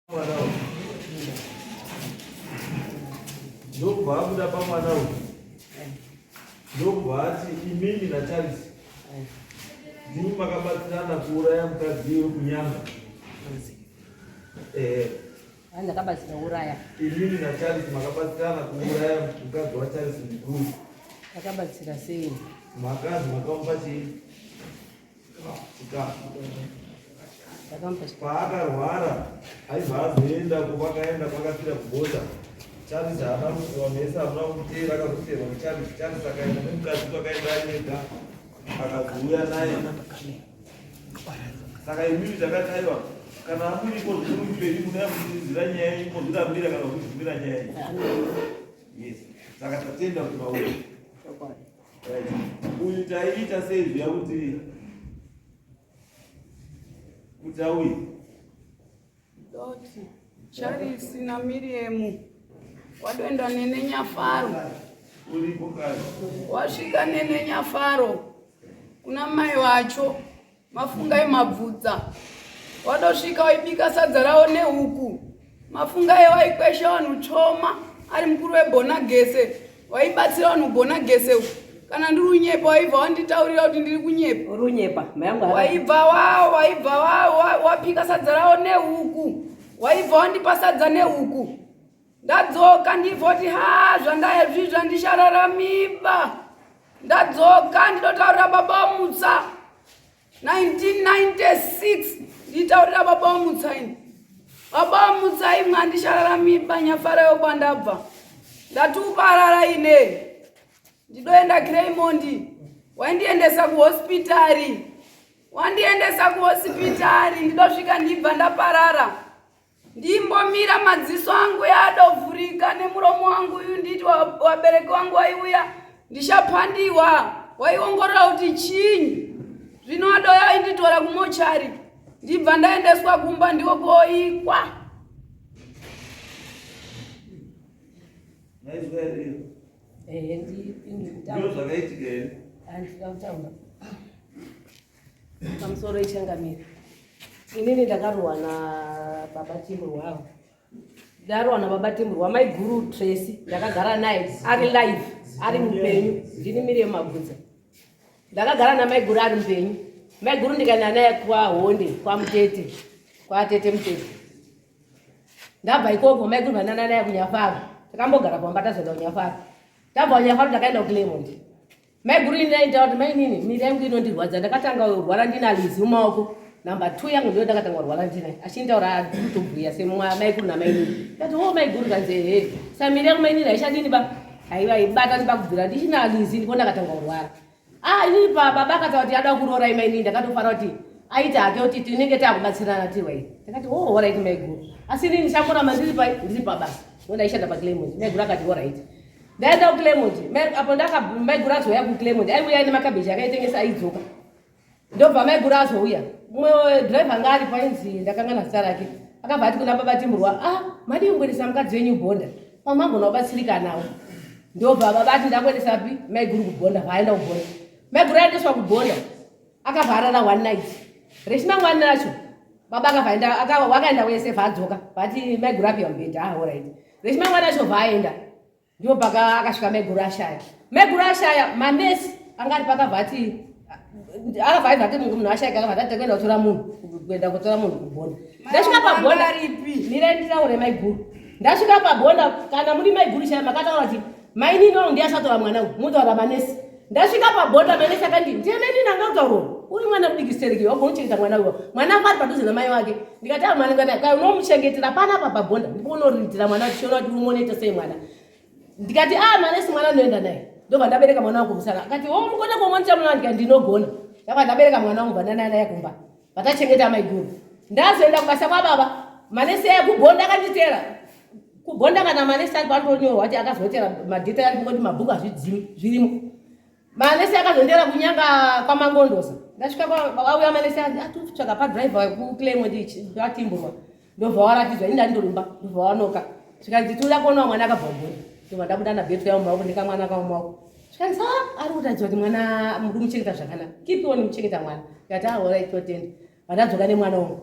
Mwana uyu ndokubva abuda pamwana uyu ndokubva ati imimi naCharles ndimi makabatsirana kuuraya mukadzi iwe kunyanga. Eh. Ndakabatsira kuuraya. Imimi naCharles makabatsirana kuuraya mukadzi waCharles mukuru. Ndakabatsira sei? Makazi makamupa chii? Paakarwara aibva azoenda kwakaenda kwakafira kubota. Charles haana kuziva mese hamuna kumuteera akazoteerwa kuCharles. Charles akaenda nemukadzi kwakaenda ari ega akazouya naye. Saka imimi takataiwa kana muriko zviri mupenyu munaya muchiziva nyaya iyi mozvirambira kana kuzvibvumira nyaya iyi. Yes. Saka tatenda kuti mauya. Uyu taiita sei zviya kuti kuti auye? Doti Charisi naMiriemu wadoenda nene Nyafaro. Uripo kare. Wasvika nene Nyafaro kuna mai wacho. Mafungai mabvudza wadosvika waibika sadza rawo nehuku. Mafungai waikwesha vanhu tsvoma ari mukuru webhonagese waibatsira vanhu bhonagese uku. Kana ndiri unyepa waibva wanditaurira kuti ndiri kunyepa. Uri unyepa mayangu. Waibva wa waibva wa wapika sadza rawo nehuku. Waibva wandipa sadza nehuku. Ndadzoka ndivoti ha zvandayezvi zvandishararamiba. Ndadzoka ndinotaurira baba Mutsa 1996 nditaurira baba Mutsa ini. Baba Mutsa imwe andishararamiba nyafara yokwandabva. Ndatuparara ine. Ndidoenda Greymondi. Waindiendesa kuhospitari. Wandiendesa kuhospitari ndidosvika ndibva ndaparara. Ndimbomira madziso angu yadovhurika nemuromo wangu uyu nditi wabereki wangu waiuya ndishapandiwa waiongorora kuti chinyi zvino adoya ainditora kumochari ndibva ndaendeswa kumba ndiwo koikwa. Ndozvakaitika here? Handina kutaura. Pamusoro ichangamire. Inini ndakarohwa nababa Timurwa. Ndarohwa nababa Timurwa maiguru Tracy ndakagara naye ari live ari mupenyu ndini Miriam Mabvudza. Ndakagara namaiguru ari mupenyu. Maiguru ndikaenda naye kwaHonde kwaMutete kwatete Mutete. Ndabva ikoko maiguru vanana naye kuNyafaro. Takambogara pamba tazoenda kuNyafaro. Tabva kuNyafaro takaenda kuClermont. Maiguru ini ndaitaura kuti mainini miri yangu inondirwadza ndakatanga kurwara ndina Lizi mumaoko number 2 yangu ndiyo ndakatanga kurwara ndina achinitaura kutobhuya semwa maiguru namainini ndati wo maiguru kanzi ehe sa miri yangu mainini haichadini ba haiva ibata ndiba kubvira ndichina Lizi ndipo ndakatanga kurwara ah inini pa baba akataura kuti ada kuroora imainini ndakatofara kuti aita hake kuti tinenge takubatsirana tirwa iyi ndakati oh horaiti maiguru asi inini ndichamboramba ndiri pa ndiri pabasa ndaishanda paClermont maiguru akati horaiti Ndaenda kuClermont. Apo ndaka maiguru azouya kuClermont. Aiuya nemakabeji akaitengesa aidzoka. Ndobva maiguru azouya. Mumwe driver anga aripo ainzi ndakangana zita rake. Akabva ati kuna baba Timburwa, "Ah, madii kungoendesa mukadzi wenyu Bonda. Pamwe agona kubatsirika nawo." Ndobva baba ati ndakuendesa pi maiguru kuBonda, vaenda kuBonda. Maiguru aendeswa kuBonda. Akabva arara one night. Rechimangwani racho baba akabva aenda wakaenda wese bva adzoka. Vati maiguru apiwa mubhedha. Ah, all right. Rechimangwani racho bva aenda. Ndipo paka akasvika maiguru ashaya. Maiguru ashaya manesi anga ari pakabva ati akabva aibva ati munhu ashaya akabva ati kuenda kutora munhu kuenda kutora munhu kubhonda. Ndasvika pabhonda mirai nditaure maiguru. Ndasvika pabhonda kana muri maiguru chaya makataura kuti mainini wangu ndiye asatora mwana uyu motaura manesi. Ndasvika pabhonda manesi akandi ndiye mainini anga kutaura uri mwana mudiki stereki wagona kuchengeta mwana uyu. Mwana wako ari padhuze namai wake. Ndikati ah mwana ngati kai unomuchengetera panapa pabhonda ndipo unoriritira mwana uchiona kuti unomoneta sei mwana. Ndikati ah manesi mwana ndinoenda naye. Ndobva ndabereka mwana wangu musana. Akati oh mukona kumonita mwana ndikati ndinogona. Ndabva ndabereka mwana wangu banana naye kumba. Vatachengeta maiguru. Ndazoenda kubasa kwababa. Manesi ekubhonda akanditera. Kubhonda kana manesi ari panotonyorwa kuti akazotera madheta ari kungoti mabhuku azvidzimi zvirimo. Manesi akazondera kunyanga kwaMangondosa. Ndasvika kwa auya manesi atutsvaka pa driver ku Clermont atimburwa. Ndobva waratidzwa ini ndandorumba ndobva wanoka. Zvikanzi toda kuona mwana akabva kubhona. Ndobva ndabuda na bethu yangu maoko ndikamwana kangu maoko. Zvikanzi ah ari kutadzwa kuti mwana muri kumuchengeta zvakanaka. Keep on muchengeta mwana. Ndikati ah alright totenda. Vandadzoka nemwana wangu.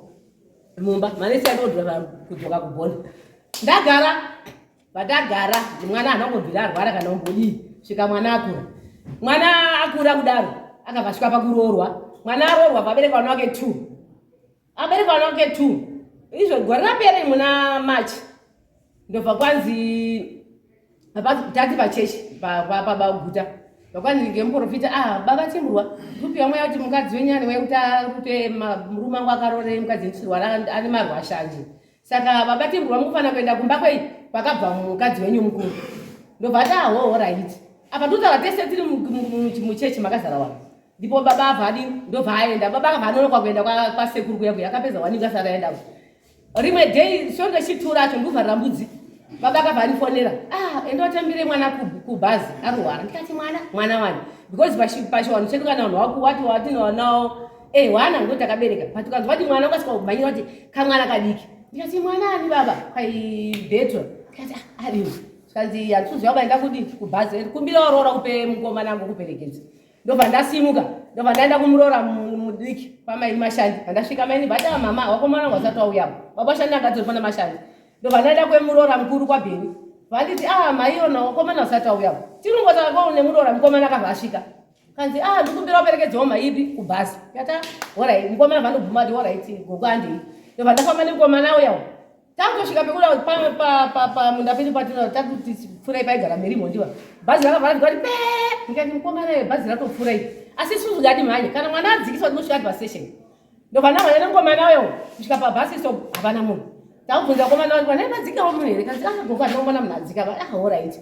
Mumba manesi andodzoka kudzoka kubhona. Ndagara Patagara mwana haana kumbobvira arwara kana kumbodii svika mwana akura. Mwana akura kudaro akabva asvika pakuroorwa. Mwana aroorwa vabereka vana vake two. Abereka vana vake two. Izvo gore rapera muna March ndobva kwanzi tati pachechi pabaguta vakwanzi ngemuprofita ah baba timurwa kupiwa mweya kuti mukadzi wenyu ane mweya kuti arupe murume wangu akarore mukadzi ndichirwara ane marwashanje saka baba timurwa mukufanira kuenda kumba kwei kwakabva mukadzi wenyu mukuru ndobva ati ahoho ah, raiti apa totaura tese tiri muchechi makazara wanhu ndipo baba abva adi ndobva aenda baba akabva anonoka kuenda kwasekuru kuya kuya akapedza waninga asati aenda rimwe day svondo chitu racho ndikuvharira mbudzi baba akabva andifonera ah enda watambire mwana kubhazi arwara ndikati mwana mwana wani because pachiwanhu chedu kana vanhu waku wati watinowanawo eh wana ngokuti takabereka but ukanzwa kuti mwana ukasika kumhanyira kuti kamwana kadiki ndikati mwana ani baba kwai betro ndikati ah, ariwo zvikanzi handikuziva baba enda kudi kubhazi kumbira waroora kupe mukomana angu kuperekedza ndobva ndasimuka ndobva ndaenda kumuroora mudiki kwamaini mashandi pandasvika maini vati ah, mama wakomana wangu asati wauyapo baba shandi angadzori pana mashandi ndobva ndaenda kwemuroora mukuru kwabheni vanditi ah maiona wakomana usati wauyapo tirungotaka nemuroora mukomana akabva asvika kanzi ah ndikumbira uperekedzewo maipi kubhazi yata horai mukomana vandobvuma ati horaiti gogo andei ndobva ndafamba nemukomana uyawo takutosvika pekuda pamunda pedu patino takuti pfurai paigara meri mhondiwa bhazi rakavhara ndikati pe ndikati mukomana iyo bhazi ratopfurai asi isusu ngati mhanye kana mwana adzikiswa tinosvika ti pastation ndobva ndamhanya nemukomana uyo kusvika pabhasi stop hapana munhu takubvunza mukomana wangu vana vadzikawo munhu here kanzi akagogo ah, andinombona munhu adzika ah horaiti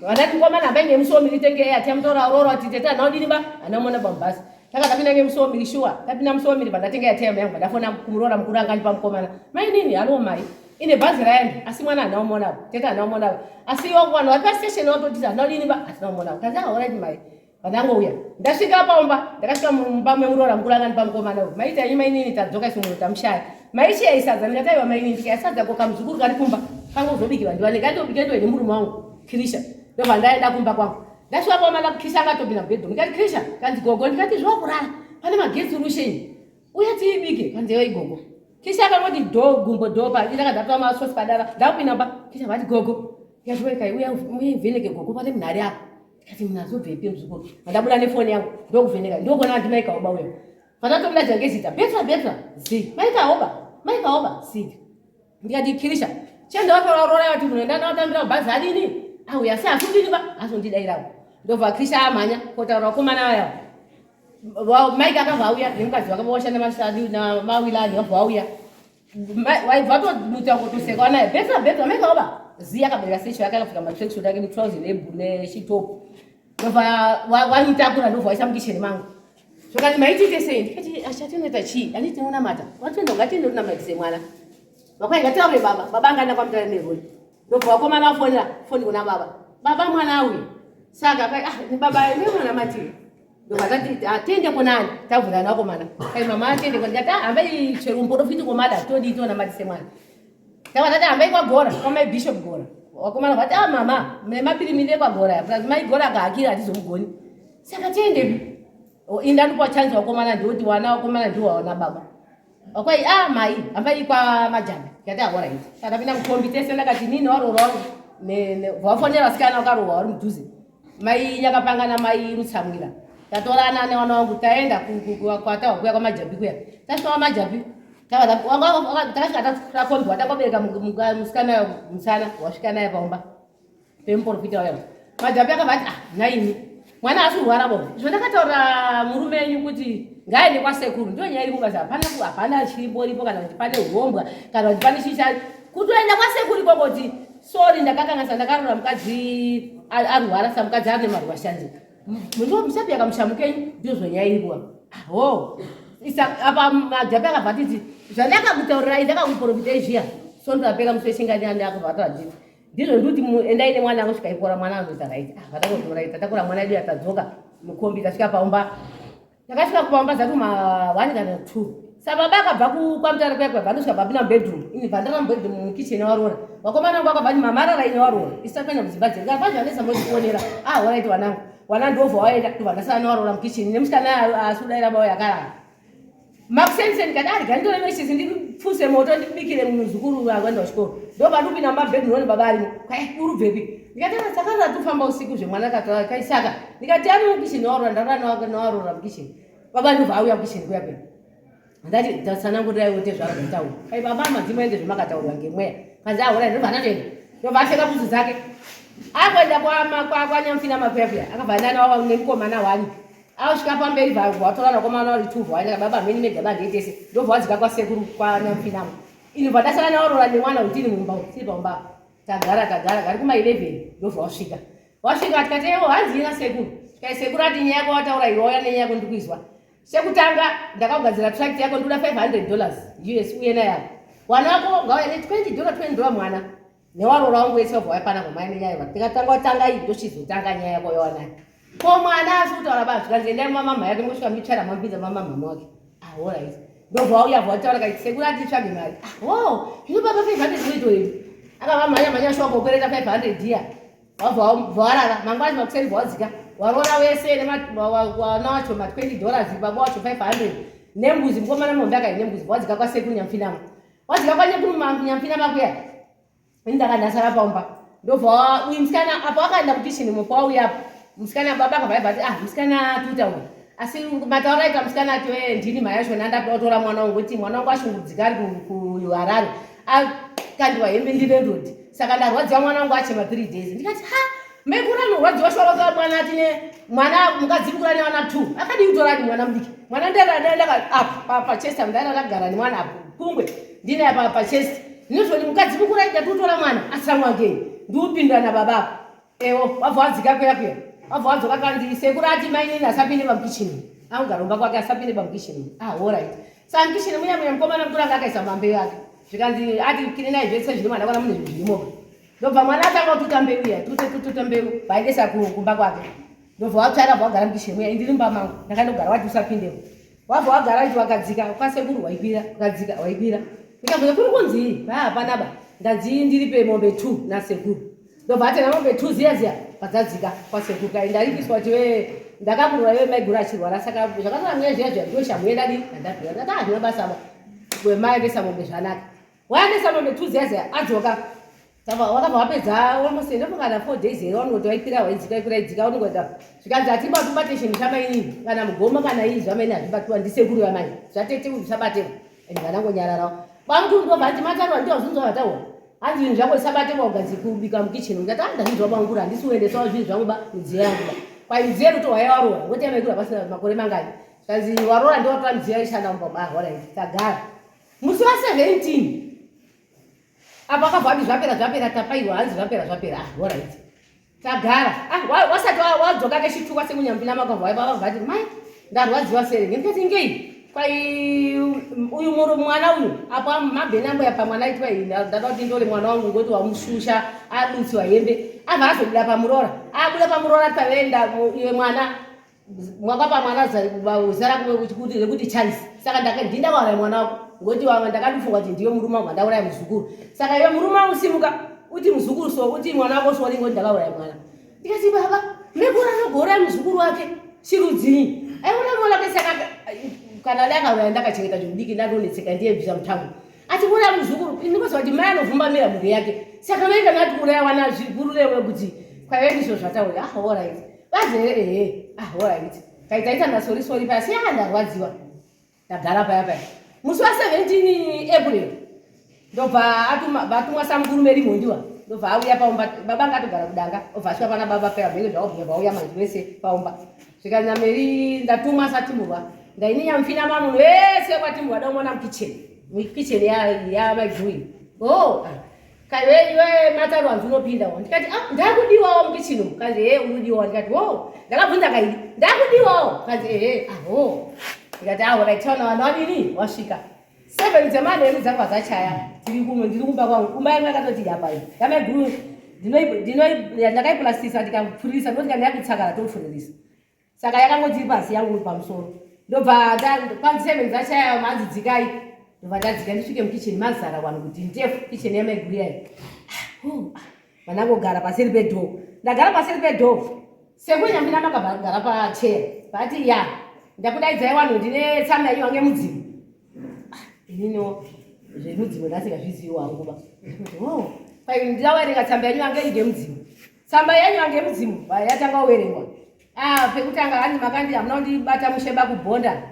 vandati mukomana hambai ngemusuwo miri tenge airtime tora roora tite tana udini ba anamona pamubhasi taka tapinda ngemusuwo miri shuwa tapinda musuwo miri pandatenga airtime yangu pandafona kumuroora mukuru anga andipa mukomana mai nini halo mai ine bhazi raenda asi mwana hana umona tete hana umona asi vanhu vari pastation vatotiti hana udini ba hatina umona kanzi ah horaiti mai pandangouya ndasvika paumba ndakasvika mumba memuroora mukuru anga andipa mukomana uyu maita henyu mainini tadzoka isu munhu tamushaya maishiya isadza ndikati aiwa mainini ndikaya sadza ko kamuzukuru kari kumba kangozobikirwa ndiwane kandobike ndoine murume wangu kirisha ndobva ndaenda kumba kwangu ndasvika paumba kisha akatopinda mubedroom ndikati kisha kanzi gogo ndikati zvokurara pane magetsi rushenyi uya tiibike kanzi yoi gogo kisha akangoti do gumbo do pa ndakadzatora masosi padara ndakupinda mba kisha vati gogo ndikati wekai uya uivheneke gogo pane munhu ari apa ndikati munhu azobvepi muzukuru mandabuda nefoni yangu ndokuvheneka ndokuona kuti maikaoba uyo pandatomuda jangezita betra betra zi maikaoba maikaoba zi ndikati kirisha chenda watorora vati munhu enda naotambira bhazi adini auya asi asundini ba azondidairawo ndobva kirisha amhanya kotaura vakomana vaya maika akabva auya nemukadzi wake vawashanda mawilani vabva vauya waibva tomuta kutoseka wanaye betra betra maika oba ziya akabereka secho yake akapfeka matracksuit ake netrauzi nechitopu ndobva wanitakura ndobva waisa mukisheni mangu zvakanzi maitiite sei ndikati achatinoita chii ani tinonamata watoenda ngatiende tinamatise mwana vakwai ngataure baba baba anga enda kwamutare nerori ndobva vakomana vafonera foni kuna baba baba mwana auya saka kai ah baba nemwana matiri ndobva tati atende ah, kunani tabvunzana vakomana kai mama atende kwa ndikati ah hambai chero muporofiti komada todii tonamatise mwana tava tati hambai kwagora kwamai bishop gora vakomana vati ah mama memapirimiri ekwagora ya plus mai gora akahakira hatizomugoni saka tiendepi oh, indandipa chance vakomana ndikuti wana vakomana ndiwo waona baba wakwai ah mai hambai kwamajambi ndikati ahora ah, iti saka tapinda mukombi tese ndakati nini waroora wangu vafonera vasikana vakarohwa vari mudhuze mai nyakapanga namai rutsamwira tatorana nevana vangu taenda kwatahwa kuya kwamajambi kuya tasvika kwamajambi takasvika takombiwa tangobereka musikana musana wasvika naye paumba pemuprofita waya majambi akabva ati ah nhaimi mwana asi kurwara bo zvandakataura murume enyu kuti ngaende kwasekuru ndiyo nyaya iri kubaza hapana hapana chirimboripo kana kuti pane urombwa kana kuti pane chii kutoenda kwasekuru ikoko kuti sorry ndakakanganisa ndakarora mukadzi arwara sa mukadzi ane marwashanzi munhu musapi yakamushamu kenyu ndizvo nyaya iripo ho apa majambi akabva atiti zvandakakutaurirai ndakakuprofitai zviya sondo rapera musi wechingani akabva atadzidza ndizvo ndikuti endai nemwana angu svika ipora mwana anoita right ah, vatakotoraita takura mwana edu yatadzoka mukombi tasvika paumba takasvika kupaumba zatu ma one kana two sababa akabva kwamutare kuya kuya vandosvika papinda mubedroom ini bva mubedroom mukitchen waroora vakomana vangu vakabva ti mama rara ini waroora isu tapinda mudzimba dzedu kana pazvanetsa motionera ah horaiti wanangu wana ndobva waenda ndobva ndasara newaroora mukitchen nemusikana asudaira bauya akarara makuseniseni kati arega nditore mechisi ndipfuse moto ndibikire muzukuru akaenda kuchikoro. Ndobva ndikupinda mumba bedroom ndinoona baba arimo. Kai uri kubvepi? Ndikati "Ah, takanga tofamba usiku zvemwana kaisaka. Ndikati ari mukitchen waroora ndaroora nawaroora mukitchen. Baba ndobva auya mukitchen kuya kuya. Ndati tatsanangurirai wote zvavakataura. Kai baba madzimai ndezvamakataurwa ngemweya. Kanzi ahora ndobva ndatoenda. Ndobva apfeka bhutsu dzake. Akuenda kwaNyamfina makuya kuya. Akabva aenda nawa nemukomana wani. Asvika pamberi vatora nakomana vari two vaenda baba mheni mega bandiitese. Ndobva wadzika kwasekuru kwaNyamfina. Ini bva ndasara nawarora nemwana utini mumba tiri paumba. Tagara tagara gari kuma 11 ndobva wasvika. Wasvika tikati ewo hanzi ina sekuru. Tikai sekuru ati nyaya yako wataura iwe wauya nenyaya yako ndikuizwa. Chekutanga ndakagadzira tract yako ndoda 500 dollars US uye nayo yako. Wana wako ngauya ne 20 dollar 20 dollar mwana. Newarora wangu wese wabva waipana kwa mai nenyaya yavo. Tikatanga watanga iyi ndochizotanga nyaya yako yawanayo. Ko mwana asi kutaura baba zvikanzi endai mama yake mosvika muchara mambidza mama mama wake. Ah all right. Ndobva wauya wataura kaiti sekuru ati tsvage mari. Ah oh, zvino baba 500 kuito iyi. Akava mhanya mhanya shuwa kokwereta 500 dia. Wabva warara mangwana makuseni bva wadzika waroora wese wana wacho ma 20 dollars baba wacho 500 nembuzi mukomana mombe akaine nembuzi wadzika kwasekuru nyamfinamo wadzika kwanyekuru nyamfinamo kuya ini ndakandasara paumba ndobva uyu musikana apo akaenda kukishini mupo wauya apo musikana baba akabva aibva ati ah musikana tuta uyu asi mataura aita musikana ati eh, ndini mhai yacho ndandakuda kutora mwana wangu kuti mwana wangu ashungurudzika ari kuharare akandiwa hembe ndilandlord saka ndarwadziwa mwana wangu achema 3 days ndikati ha mekura anorwadziwa shuwa mwana atine mwana mukadzi mukura nevana 2 akadii kutora mwana mudiki mwana ndaka apa pachest ndaira ndakagara nemwana apo kungwe ndine apa pachest ndinozvoti mukadzi mukura aida kutora mwana asamwake ndiupindura baba apo ewo wabva wadzika kuya kuya wabva wadzoka kanzi sekuru ati mainini asapinde pamukitchen angaromba kwake asapinde pamukitchen ah alright saka mukitchen muya muya mukomana mukuru anga akaisa mambeu ake zvikanzi ati kirinai zvese zviri mwana kwana mune zvinhu zvirimo ndobva mwana atanga kututa mbeu iya tute tututa mbeu vaendesa kumba kwake ndobva watsvaira bva wagara mukitchen muya indiri mumba mangu ndakandogara wati usapindemo wabva wagara ichi wakadzika kwasekuru waikwira ukadzika waikwira ndikabvunza kuri kunzii vaa hapana ba ndanzi ndiripe mombe 2 nasekuru ndobva atena mombe 2 ziya ziya padzadzika kwasekuru kai ndaripiswa kuti we ndakakurura iwe maiguru achirwara saka zvakasara mweya zviya zviya ndoshamuye ndadii ndandabvira ndati hazvina basa ba wemaendesa mombe zvanaka waendesa mombe 2 ziya ziya adzoka wakabva wapedza almost ndofunga kana 4 days here wanoti waikwira waidzika waikwira waidzika unongoita zvikanzi hatibati ubate chinhu chamainini kana mugoma kana ii zvamaini hazvibatiwa ndisekuru vamai zvatete zvisabatewa and vanangonyararawo bamukuru ndobva ati mataurwa ndiwo zvinzwa vataura hanzi zvinhu zvako zvisabatewa ugazi kubika mukitchen ndikati ah ndazvinzwa bamukuru handisi kuendesawo zvinhu zvangu ba midziyo yangu ba kwai midziyo yedu tohwaya waroora ngokuti yamaikuru hapasina makore mangani zvikanzi waroora ndiwatora midziyo yaishanda mumba ah alright tagara musi wa 17 apa akabva ati zvapera zvapera tapaiwa hanzi zvapera zvapera ah alright tagara ah wasati wadzoka kechituka sekunyambina makabva waiva ati mai ndarwadziwa sere ndikati ngei kwai uyu muro mwana uyu apo mabheni amboya pamwana aitwa iyi ndada kuti ndore mwana wangu ngoti wamushusha adutsiwa hembe abva azobuda pamuroora abuda pamuroora tavenda iwe mwana mwakapa mwana zita rako rekuti Charles saka ndindakauraya mwana wako ngokuti ndakatofunga kuti ndiwe murume wangu andauraya muzukuru saka iwe murume wangu simuka uti muzukuru so uti mwana wako sori ngokuti ndakauraya mwana ndikati baba mekura anogouraya muzukuru wake chirudzii aiona mwana wake saka kana dai akauraya ndakachengeta zvekudiki ndandonetseka ndiye bvisa mutambo ati kuuraya muzukuru ndikoziva kuti mai anovhumbamira mhuri yake saka mai kana ati kuuraya wana zvikururewe kuti kwaive ndizvo zvataura ah alright vazere ehe ah alright taitaita nasori sori paya siya ndarwadziwa ndagara paya paya musi wa 17 April ndobva vatumwa samukuru Mary Mhondiwa ndobva auya paumba baba anga atogara kudanga obva asvika pana baba paya mhenge zvavo vauya manje vese paumba zvikanzi naMary ndatumwa satimurwa ndaini nyamfina mamunhu wese kwatimurwa daumona mukitchen mukitchen yamaigui oh kaiwe iwe mataro hanzi unopindawo ndikati ah ndakudiwawo mukitchen umu kanzi ehe urudiwawo ndikati wo ndakabvunza kaidi ndakudiwawo kanzi ehe aho ndikati aho raitaona vanhu vadini wasvika 7 dzemanheru dzakabva dzachaya tiri kuno ndiri kumba kwangu kumba yangu yakatoti yapa iyi yamaiguru ndakaipurasitisa ndikapfuririsa ndoti kana yakutsakara topfuririsa saka yakangoti iri pasi yangu pamusoro ndobva kwanzi 7 dzachaya manzi dzikai ndobva ndadzika ndisvike mukitchen mazara vanhu kuti ndefu kitchen yamaiguru yayo vanangogara paseri pedhoo ndagara paseri pedhoo sekunyambina makagara pacheya vati ya ndakudaidzai vanhu ndine tsamba yenyu wange mudzimu ininiwo. Zvemudzimu ndasingazvizivi wangu ba. Oh, pai ndawerenga tsamba yenyu yange iri ngemudzimu. Tsamba yenyu yange yemudzimu yatanga kuverengwa. Ah, pekutanga hanzi makandi hamuna kundibata mushe ba kubhonda.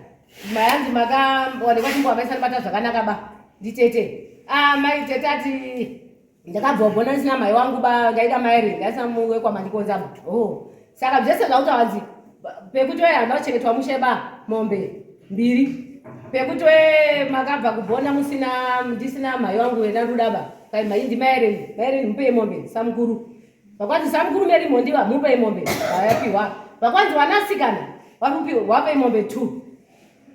Mayanzi makaonekwa chimbo amaisandibata zvakanaka ba. Nditete. Ah, mai tete ati ndakabva kubhonda ndisina mai wangu ba ndaida mairi ndaisina mumwe kwamandikonza ba. Oh. Saka zvese zvakuti hanzi pekuti wewe hamuna kuchengetwa mushe ba mombe mbiri. Pekuti wewe makabva kubhonda musina ndisina mai wangu wena nduda ba. Kai mai ndimaereni, maereni mupe mombe samukuru. Vakwanzi samukuru meri mhondiwa mupei mombe vayapiwa. Vakwanzi vanasikana varupiwa wapei mombe 2.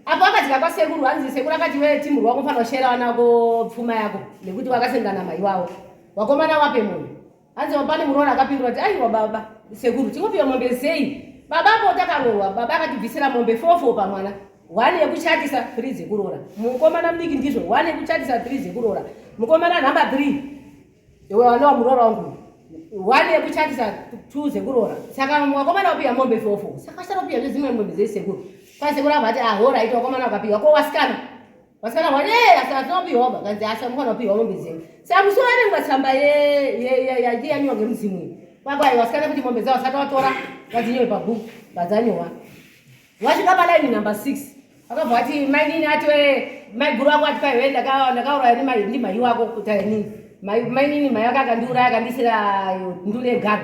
Apo akadya kwasekuru hanzi sekuru akati wewe timurwa wako unofanira kushera vana vako pfuma yako nekuti vakasendana mai wavo. Vakomana wape mombe. Hanzi pane muroora akapindura kuti aiwa baba sekuru tingopiwa mombe sei? Baba apo takaroorwa baba akatibvisira mombe 4 4 pamwana. One yekuchatisa 3 dzekuroora. Mukomana mudiki ndizvo one yekuchatisa 3 dzekuroora. Mukomana number 3 iwe wanowa muroora wangu one yekuchatisa two dzekuroora saka wakomana wapiwa mombe fofo saka vachatopiwa zve dzimwe mombe dzesekuru kwasekuru ava vati ahora ah, iti wakomana wakapiwa ko wasikana wasikana wane asi atinopiwa ba kanzi asi mukana wapiwa mombe dzenyu saka musi waverengwa tsamba yaiyanyiwa ngemudzimu iyi kwakwai wasikana kuti mombe dzavo vasati watora vadzinyowe pabhuku vadzanyowa Vasvika palaini number 6 vakabva vati mainini ati maiguru ako ati kwaiwe ndakauraya ndimai wako kuti inini mainini mai wake akandiuraya akandisira ndule yegare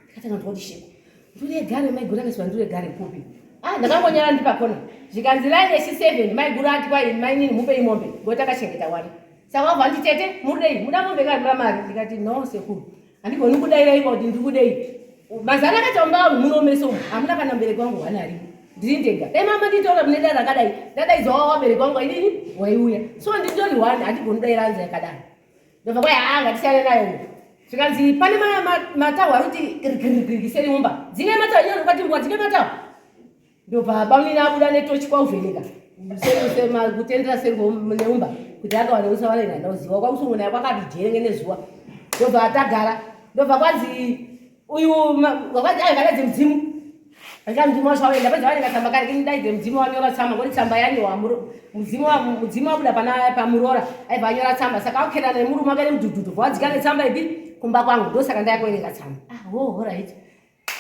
ndikatanga ndoti sheko ndule yegare maiguru akaiswa ndule yegare kupi ah ndakangonyara ndi pakona zvikanzi line yechi 7 maiguru ati kwai mainini mupei mombe ngokuti akachengeta wani saka vabva vandi tete murudei muda mombe kani muda mari ndikati no sekuru Handigoni kudaira ivo kuti ndiri kudei. Mazana akaita mumba vanhu muno mese umu hamuna kana mubereki wangu hwani arimo. Ndiri ndega. Dai mama nditaura mune dare rakadai ndadaidzwa wabereki wangu aidini waiuya. So ndindori hwani handigoni kudaira anzi yakadaro. Ndobva kwai haa ngatisiyane nayo uyu. Zvikanzi pane matahwa ari kuti kirikirikiri seri mumba. Dzine matahwa nyoro kwati mbwa dzine matahwa. Ndobva bamnini abuda netochi kwauvheneka kutendera seri neumba kuti akawana usawana ina ndauziva kwakusunguna kwakati jerenge nezuva ndobva tagara ndobva kwanzi uyu wakwanzi ayo kadaidze mudzimu anga mudzimu wacho waenda pedza vanenge tsamba kare kini mudzimu wanyora tsamba ngoti tsamba yanyowa mudzimu mudzimu wabuda pana pamuroora aibva anyora tsamba saka akerana nemurume wake nemudhudhudhu bva netsamba ipi kumba kwangu ndosaka ndayakuverenga tsamba ah oh alright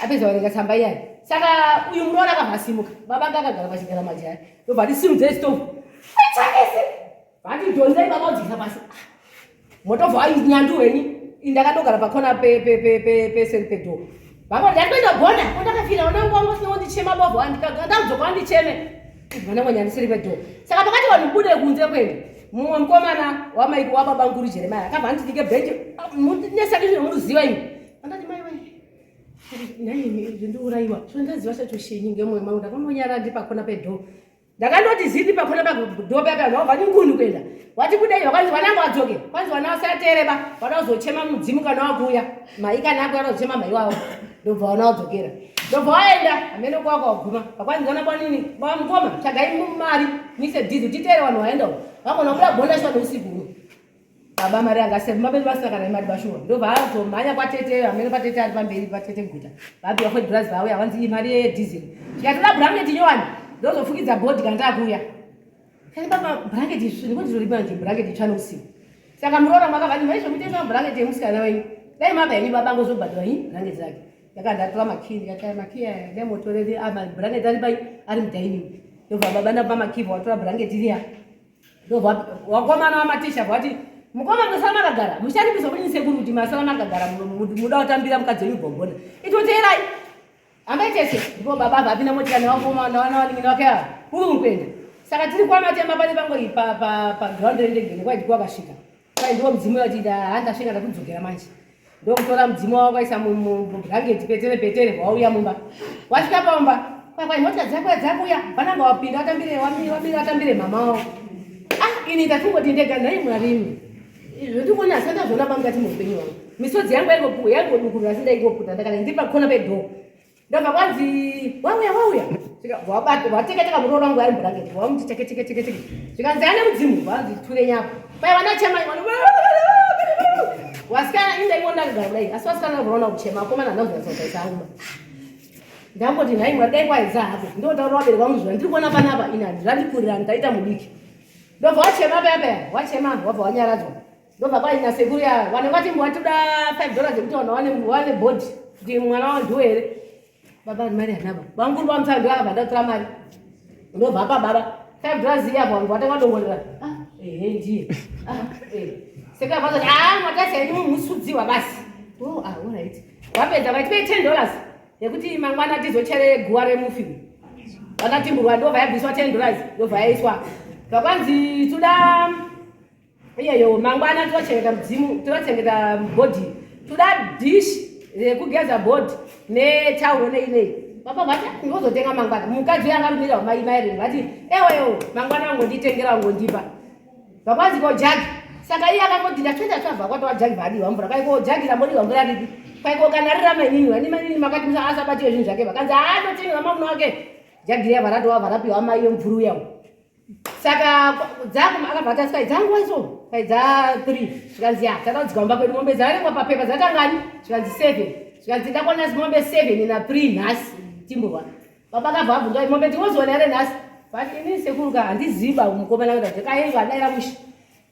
apedza kuverenga tsamba iyani saka uyu muroora akabva asimuka baba anga akagara pachigara majaya ndobva ati stove aitsvakese vati dhonzei baba udzikisa pasi ah, motobva nyandu wenyu ndakandogara pakona peseri pedhoo baba ndatoenda gona kondakafira wanangu wangu asina kundichema bovho ndakudzoka wandicheme mwana wangu nyandiseri pedhoo saka pakati vanhu bude kunze kwenu mumwe mukomana wamaiko wababa nguru jeremaya akabva andidike bhenji ah, nesakizvino muruziva imi andati mai wai Nhaimi zvindiurayiwa zvondaziva chachoshenyi ngemwoyo mangu ndakangonyara ndiri pakona pedhoo ndakandoti zii ndiri pakona padhoo paya paya vabva nguni kuenda wati kudei vakanzi vanangu vadzoke kwanzi vana vasatereba vada kuzochema mudzimu kana wakuuya mai kana akuya vada kuzochema mai wavo ndobva vana vadzokera ndobva waenda hamene kwako waguma vakwanzi vana kwanini bamukoma tsvagai mari muise dhizi titere vanhu vaenda uko vagona kubuda gonda shuwa neusiku uno Baba mari anga save mabeni vasina kana imari bashuwa ndobva azomhanya kwatete amene kwatete ari pamberi patete guta vapiwa ford bras vauya vanzi imari yediesel tikatoda blanket nyowani ndozofukidza bhodhi kana takuuya kani baba blanket ndikondizoripa nje blanket itsva nousiku saka muroora makavati maizvomutengesa mablanket emusikana wenyu dai maba henyu baba ngozobhadhwa i blanket rake ndaka ndatora makii ndikati makii aya nemotoreri mablanket ari pai ari mudining ndobva baba ndapa makii vatora blanket riya ndobva wakomana wamatisha vati mukoma musara makagara mucharipiswa kudini sekuru kuti masara makagara muda kutambira mukadzi wenyu gogona itoteerai hambai tese ndipo baba vapinda motikari nevakoma navanin'ina vake ava kuri kuenda saka tiri kwamatema pane pangori paground rendege nekwaidikwa vakasvika kwai ndiwo mudzimu wati handasvika ndakudzokera manje ndokutora mudzimu wavo kwaisa mubhurangeti petere petere wauya mumba wasvika pamba kwakwai mota dzako dzakuya vananga wapinda watambire wamira watambire mama wavo ah ini ndakungoti ndega nhai mwarimi izvo ndikuona asi ndazviona pamukati muupenyu wangu misodzi yangu yaingodukurira asi ndaingoputa ndakati ndiri pakona pedhoo ndobva kwanzi wauya wauya wateketeka muroora wangu ari mublanketi wamuti teke teke teke teke zvikanzi ane mudzimu vanzi ture nyako kwai vanachema wasikana ini ndaiona kugara kudai asi wasikana vaona kuchema akomana handina kuzonyatsotaisa hangu ndangoti nhai mwari dai kwaedza hako ndotaura vabereki vangu zviva ndiri kuona panapa ini handirandikurira ndaita mudiki. Ndobva wachema paya paya, wachema wabva wanyaradzwa. Ndobva kwaina sekuru ya vanenge vati watoda 5 dollars yekuti vanhu wane wane body kuti mwana wavo ndiwo here. Baba mari hanaba. Bamukuru vamutsana ndiwo akabva ndatora mari. Ndobva apa baba 5 dollars iya vanhu vatanga dongorera. Ah, ehe ndiye. Ah, eh. Sekuru akati ah mwatasa henyu musudziwa basi. Oh, ah, all right. Vapedza vaiti 10 dollars yekuti mangwana tizochere guwa remufi. Vakatimburwa ndobva yabviswa 10 dollars ndobva yaiswa. Vakwanzi toda iyeyo mangwana tochengeta mudzimu tochengeta body toda dish rekugeza body netauro nei nei baba vati ndinozotenga mangwana mukadzi uyo anga rumira mai maireni vati eweyo mangwana ungonditengera ungondipa vakwanzi ko jagi saka iye akangoti ndatoita tsvabva kwatova jagi vadiwa mvura kwaiko jagi rambodiwa mvura ripi kwaiko kana rira mainini vani mainini makati musa asabatiwe zvinhu zvake vakanzi haatotenga mamuna wake jagi riya varatova varapiwa mai yomvuru uyawo saka dzangu akabva atasi kwai dzangu waiso kwai dza 3 zvikanzi ya takadzikamba mumba kwedu mombe dzarengwa papepa dzatangani zvikanzi 7 zvikanzi ndakwana mombe 7 na 3 nhasi timburwa baba akabva abvunza mombe tinozoona here nhasi but ini sekuru ka handiziva mukomana kuita kaenga adaira mushe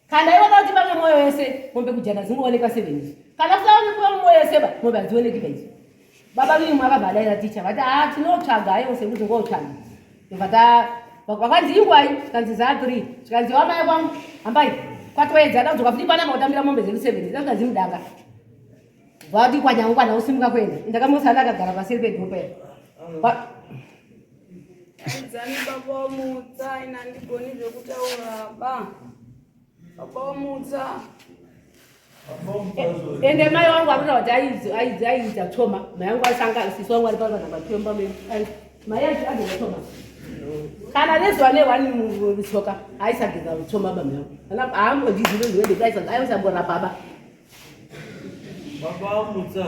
kana iwe kuti vamwe mwoyo wese mombe kujana dzingoonekwa 7 izvi kana kusaonekwa mwoyo wese ba mombe hadzioneki ba izvi baba vimwe akabva adaira ticha vati a tinotsvaga aiwo sekuti ngotsvaga ndobva ta vakanzi ingwai zvikanzi za 3 zvikanzi wamai kwangu hambai kwatoedza dakudzoka futi panapa kutambira mombe dzedu 7 dzanga dzimudanga vati kwanyangwana usimuka kuenda ndakamusana akagara paseri pedhopa Idzani baba wamutsa ina handigoni zvekutaura ba. Baba wamutsa. Ende mai wangu arikuta kuti aiita tsoma. Mai wangu asanga sisi wangu ari pano namba 2 mba mai acho ageza tsoma. Kana nezuva ne one tsoka aisageza tsoma baba yangu. Kana haambondizivi zviwende aisa aisamborapa ba. Baba wamutsa.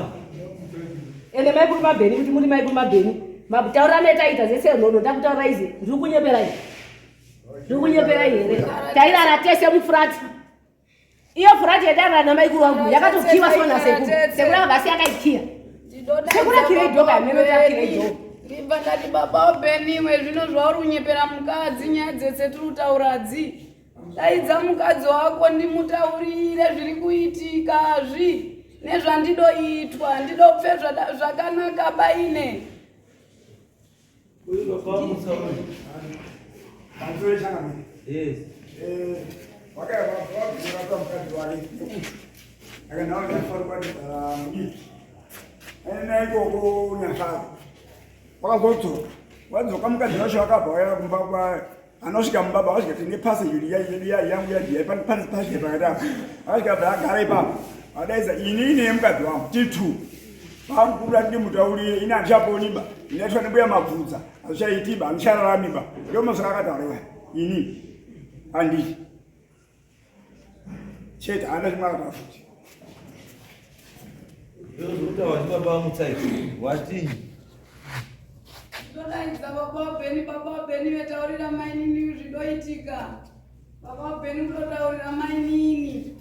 Ende mai kuri mabheni kuti muri mai kuri mabheni. Mataurano etaita zvese nhono ndakutaura izvi ndiri kunyepera izvi. Ndiri kunyepera here? Tairara tese mufurati. Iyo furati yatairara namaikuru wangu yakatokiwa so nasekuru. Sekuru akabva asiya akaikiya. Sekuru akire dhoka yamene takire dhoka. Ndibva ndati baba wabheni zvino zvauri kunyepera mukadzi nyaya dzese tiri kutauradzi. Daidza mukadzi wako ndimutaurire zviri kuitika zvi nezvandidoitwa ndidopfe zvakanaka baine. Uyu baba wamutsa uyu. Yes. Wakaiva mukadzi wake akanawa nyafaro kwati mudiki aenda ikoko nyafaro wakazodzoka wadzoka mukadzi wacho akabva waya kumba kwa anosvika mumba baba akasvika tine passage yangu yadhiya pane passage pakati apo akasvika bva agara ipapo adaidza ini ine mukadzi wangu titu pamukura ndimutaurire ini handichaponiba ndinaitwa nembuya mabvudza hazvichaitiba handichararamiba ndomasvika akataura ini handii chete haana chimwe akataura futi Ndozvekutaura ndibaba vamutsai watii Ndodaidza baba waBheni, baba waBheni vetaurira mainini zvidoitika. Baba waBheni kutotaurira mainini.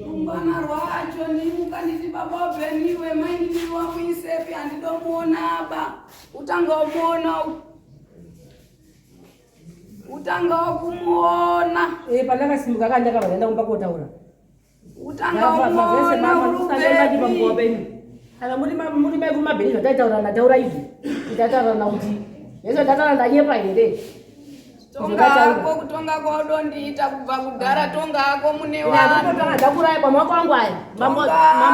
Rungwana rwacho ndimuka nditi baba waBheni iwe mainini wamuisepi handidomuona ba. Utanga umuona utanga wakumuona. Eh pandakasimuka kanda ndakabva ndaenda kumba kotaura. Utanga umuona urubepi. Kana muri muri mai kumabheni zvataitaura ndataura izvi. Ndataura kuti yeso ndataura ndanyepa here. Tonga hako kutonga kwaudondiita kubva kudhara tonga hako mune vanhu. Ndakuraya pamaoko angu aya. Mama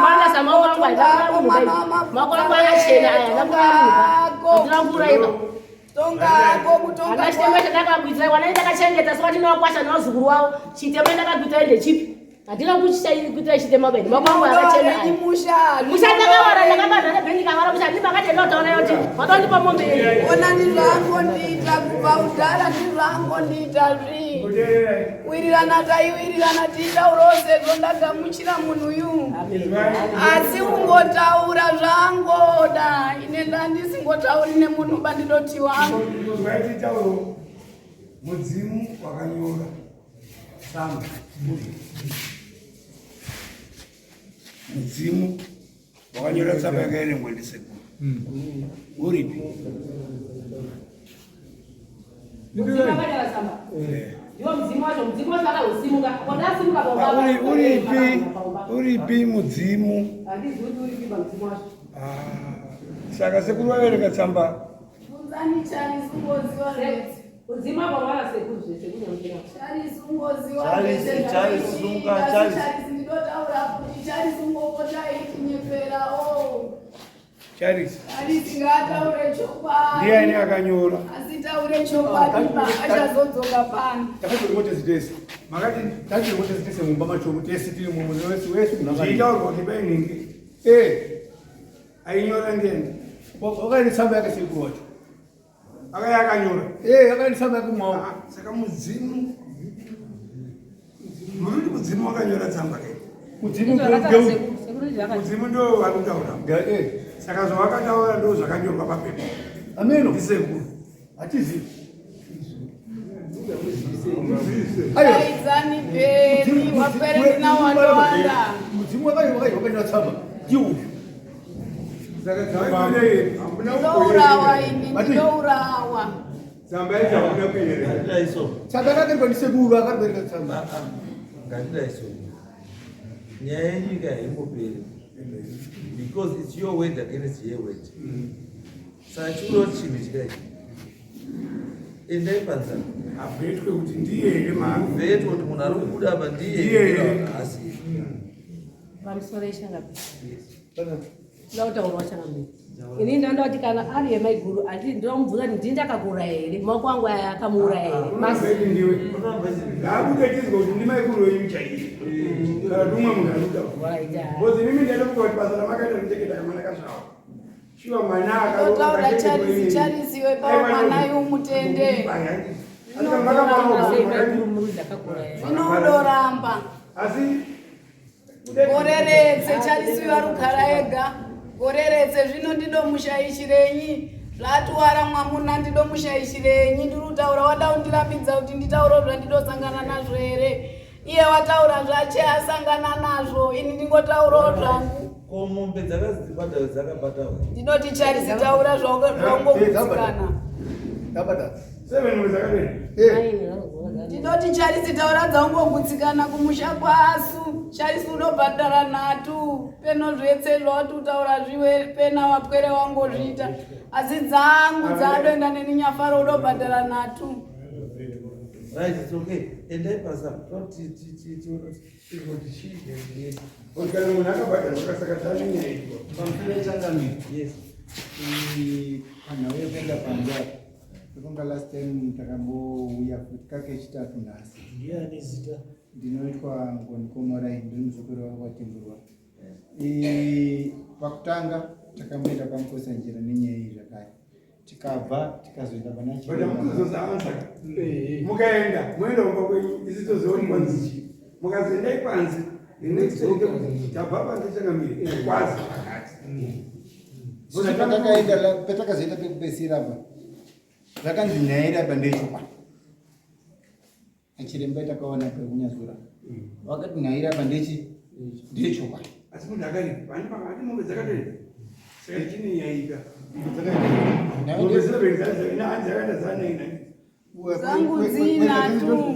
anasa maoko angu aya. Ndakuraya maoko angu akachena aya. Ndakuraya. Ndirakuraya. Tonga hako kutonga. Ana chitema chandakakuitirai wana ndakachengeta so watinowakwasha nevazukuru wavo. Chitema ndakakuitirai ndechipi? Handina kuitirai chitema beni. Maoko angu akachena aya. Musha. Musha ndakawara ndakabana nebheni ndikawara musha ndibakati ndotaura yoti watondipa mombe yenyu. Ona ndizvangondiita kubva kudhara ndizvangondiita zvi. Wirirana taiwirirana tiitaurawo sezvo ndagamuchira munhu yu. Asi ungotaura zvangoda ine ndandisingotauri nemunhu bandidoti wangu. Vaititauro mudzimu wakanyora tsamba mudzimu wakanyora tsamba yakaerengwa ndisekuru uripi Mudzimu akanyora tsamba. Ndiwo mudzimu wacho, mudzimu wacho akazosimuka. Kwadasimuka paumba. Uri uripi uripi mudzimu? Handizivi kuti uripi pamudzimu wacho. Ah, saka sekuru vaverenga tsamba. Bvunzani Charisi ungoziva zvese. Mudzimu apa mwana sekuru zvese kunyamuchira. Charisi ungoziva Charisi, zvese Charisi, zvakaitika. sunga, Charisi. Charisi ndinotaura kuti Charisi ungopota aitinyeperawo. Charisi. Charisi ngaataure chokwadi. Ndiani akanyora? Asi taure chokwadi pa achazodzoka pano. Takati tese tese. Makati Takati tese tese mumba macho tese tiri mu wese wese munhu zviitaurwa kuti painhingi Eh, ainyora ndiani? wakaenda tsamba yake sekuru wacho. Akaya akanyora. Eh, akaenda tsamba yake mwawo. Ah, saka mudzimu muri kuti mudzimu wakanyora tsamba ke? Mudzimu ngeu. Sekuru zvakati. Mudzimu ndo vari kutaura. Eh, Saka zvawakataura ndo zvakanyorwa papepa. ameno. Ndisekuru. Hatizivi. Aiwa. Daidzani Bheri wapwere ndina wandowanda. Mudzimu wakanyora tsamba. Ndiwo uyu. Saka tsamba hamuna Ndinourawa ini, Mati. ndinourawa. Tsamba yacho hamuna kuierenga. Ngatidaiso. Tsamba yakakerwa ndisekuru akabereka tsamba. Ngatidaiso. Nyaya yenyika haimboperi. Because it's your word against her word. Saka chikuru chinhu chidai. Endai panzara. Abvetwe kuti ndiye here maari. Vetwe kuti munhu ari kubuda apa ndiye Ndiye here here. kana haasi. Pamusoro yechangamire. Ndoda kutaura changamire. Ini ndinoda kuti kana ari yemaiguru handii ndinomubvunza kuti ndini ndakakura here maoko angu aya akamuuraya here Masi. Unobveti ndiwe. Unoramba chii? Ngaabude tizwe kuti ndimaikuru wenyu chaiye. Kana kuti umwe munhu ari kutaura. Right, ah. Because inini ndaitofunga kuti basa ramakaita kuchengeta kamwana kazvawo. Shuwa mwana Ndotaura Charisi, Charisi wepawo mwana iwu mutende. Sei maiguru muri ndakakura here. Zvinodoramba. Asi Gore retse Charisi uyu ari kugara ega. Gore retse zvino ndidomushaishirenyi. Zvatuwara mwamuna ndidomushaishirenyi. Ndiri kutaura wada kundirambidza kuti nditaure zvandidosangana nazvo here. Iye wataura zvache asangana nazvo. Ini ndingotaurawo zvangu. Ko mombe dzakazi dzibhadharwe dzakabhadharwa. Ndinoti Charisi taura zvaungogutsikana. Ndabata. seven mwedzi akadini. Eh. Ndinoti Charisi taura dzaungogutsikana kumusha kwasu. Charisi unobhadhara nhatu. Peno zvetse zvawati utaura zviwe pena wapwere wangozviita. Asi dzangu dzadoenda neni nyafaro unobhadhara nhatu. Right, it's okay. Endai panzara. Toti ti ti ti kuti chii ndiye. Kuti kana munhu akabhadharwa saka tane nyaya iripo. Pamusoro yechangamire Yes. panhau yekuenda panze apa ndofunga last time takambouya futi kakechitatu nhasi. Ndiani zita? Ndinoitwa Ngoni Komorai, ndiri muzukuru waTimburwa. Pakutanga takamboenda kwaMukotsanjera nenyaya iyi zvakare, tikabva tikazoenda pana But hamutozoza answer. Mukaenda, moenda kumba kwenyu, isi toziva kuti kwanzi chii. Mukazoendai panze, the next day ndekuti tabva panze changamire, kwazi pakati. Patakaenda patakazoenda pekupedzisira apa zvakanzi nyaya iri apa ndeyechokwadi. Achiremba takaona pekunyazura vakati nyaya iri apa ndeyechokwadi. Asi munhu akaripa, pani pakati mombe dzakatoenda. Saka chine nyaika. Mombe 7 dzakaenda dzanaina. Dzangu dzinatu.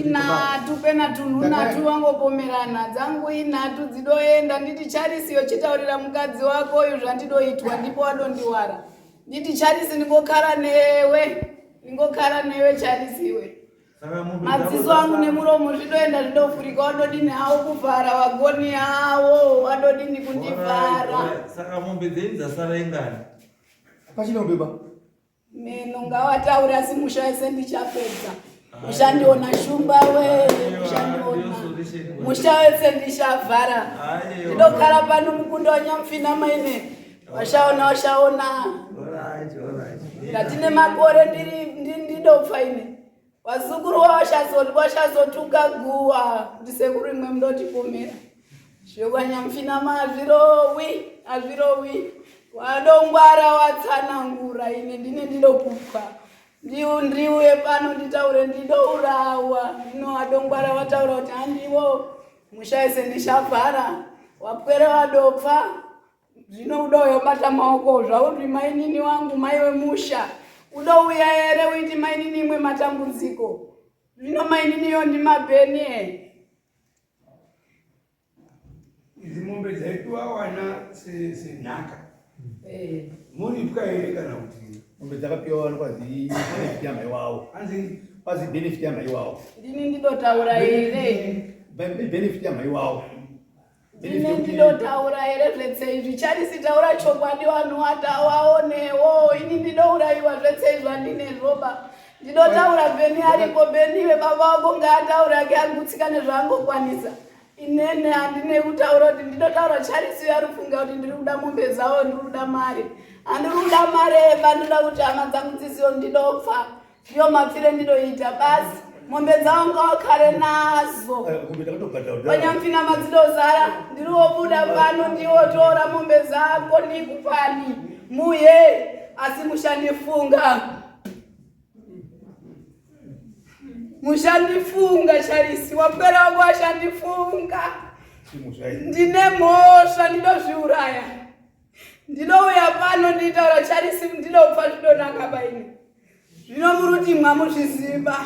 Inhatu pena tunhu nhatu wangopomerana. Dzangu inhatu dzidoenda. Nditi Charisi yochitaurira mukadzi wako uyu zvandidoitwa ndipo wadondiwara. Nditi Charisi ndingokara newe. Ndingokara newe Charisi iwe. Saka mombe Madziso dzako angu nemuromo zvidoenda zvidofurika wadodini hawo kuvhara wagoni hawo wadodini kundivhara. Alright, Saka mombe dzenyu dzasara ingani? Pachina ubeba. Meno ngawataura asi musha wese ndichapedza. Mushandiona shumba we, mushandiona. Musha wese ndichavhara. Aiwa. Ndinogara pano mukunda wanyamfina maine. Washaona washaona. Alright, alright. Ndatine makore ndiri ndidopfa ine. Vazukuru washazotuka guwa. Ndisekuru imwe mundotipomera. Zvekwanyamfina mazvirowi, azvirowi. Wadongwara watsanangura ine ndine ndinokupwa. Ndiuye pano nditaure ndidourawa. Ndino wadongwara wataura kuti handiwo musha ese ndichavhara. Wapwere wadopfa. Zvino udoyo bata maoko zvauri mainini wangu mai wemusha. Udouya here uiti mainini imwe matambudziko. Zvino mainini yo ndimabheni e. Idzi mombe dzaipiwa wana senhaka. Eh. Muripwa here kana kuti mombe dzakapiwa wana kwazi benefit yamai wawo. Anzi kwazi benefit yamai wawo. Ndini ndidotaura here? Benefit yamai wawo. Ndine ndinotaura here zvetse izvi Charisi taura chokwadi vanhu watawaonewo ini ndinourayiwa zvetse izvi andinezvoba ndinotaura Bheni aripo Bheni iwe baba wako ngaataure ake agutsikane zvaangokwanisa inene handine kutaura kuti ndinotaura Charisi uyo ari kufunga kuti ndiri kuda mombe dzavo ndiri kuda mari handiri kuda mari eba ndinoda kuti hama dzangu dzizivo ndinopfa Ndiyo mapfire ndinoita basi mombe dzangu ngawakare nazo panyamfina madzidozara ndiriwobuda pano ndiwotora mombe dzako ndikupani muye asi mushandifunga mushandifunga charisi wapwera wangu ashandifunga ndine mhosva ndinozviuraya ndinouya pano nditaura charisi ndinopfa zvidonaka baini Zvino muruti mwamuzviziva.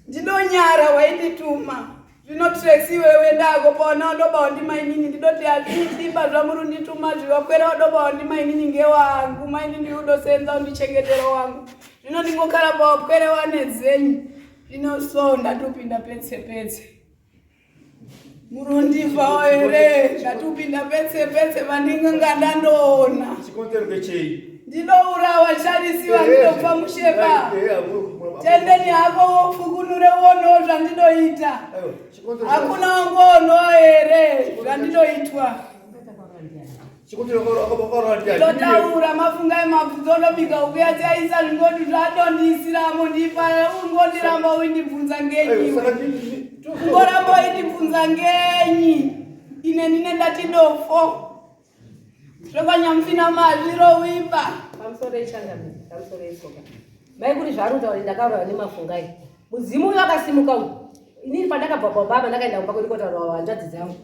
Ndinonyara waindituma. Zvino Tracy iwewe ndako paona wadobawa ndimainini ndidoti hazviitimba zvamurundituma zvivakwera wadobawa ndimainini ngewangu mainini udosenza undichengetera wangu zvino ndingokara pawapwere wane dzenyu zvino so ndatopinda petse petse Murundifawo here ndatupinda petse petse vandinge ndandoona. Chikonzero ndechei? Ndinourawa charisiwa ndinobva musheba. Tendeni hako wofukunure uonewo zvandinoita. Hakuna wangoonowo here zvandinoitwa. Ndotaura mafunga emabvunzo ndobika ukuya tiaisa zvingoti zvadondiisiramo ndipa ungondiramba uindibvunza ngenyi ungoramba uindibvunza ngenyi ine ndine ndati dofo zvekwanyamufina mazviro wipa pamusoro ichangamire pamusoro itsoka mai kuri zvaari kutaura ndakaurawa nemafungai mudzimu uyo akasimuka uyu inini pandakabva kwababa ndakaenda kumba kwedu kotaura hanzvadzi dzangu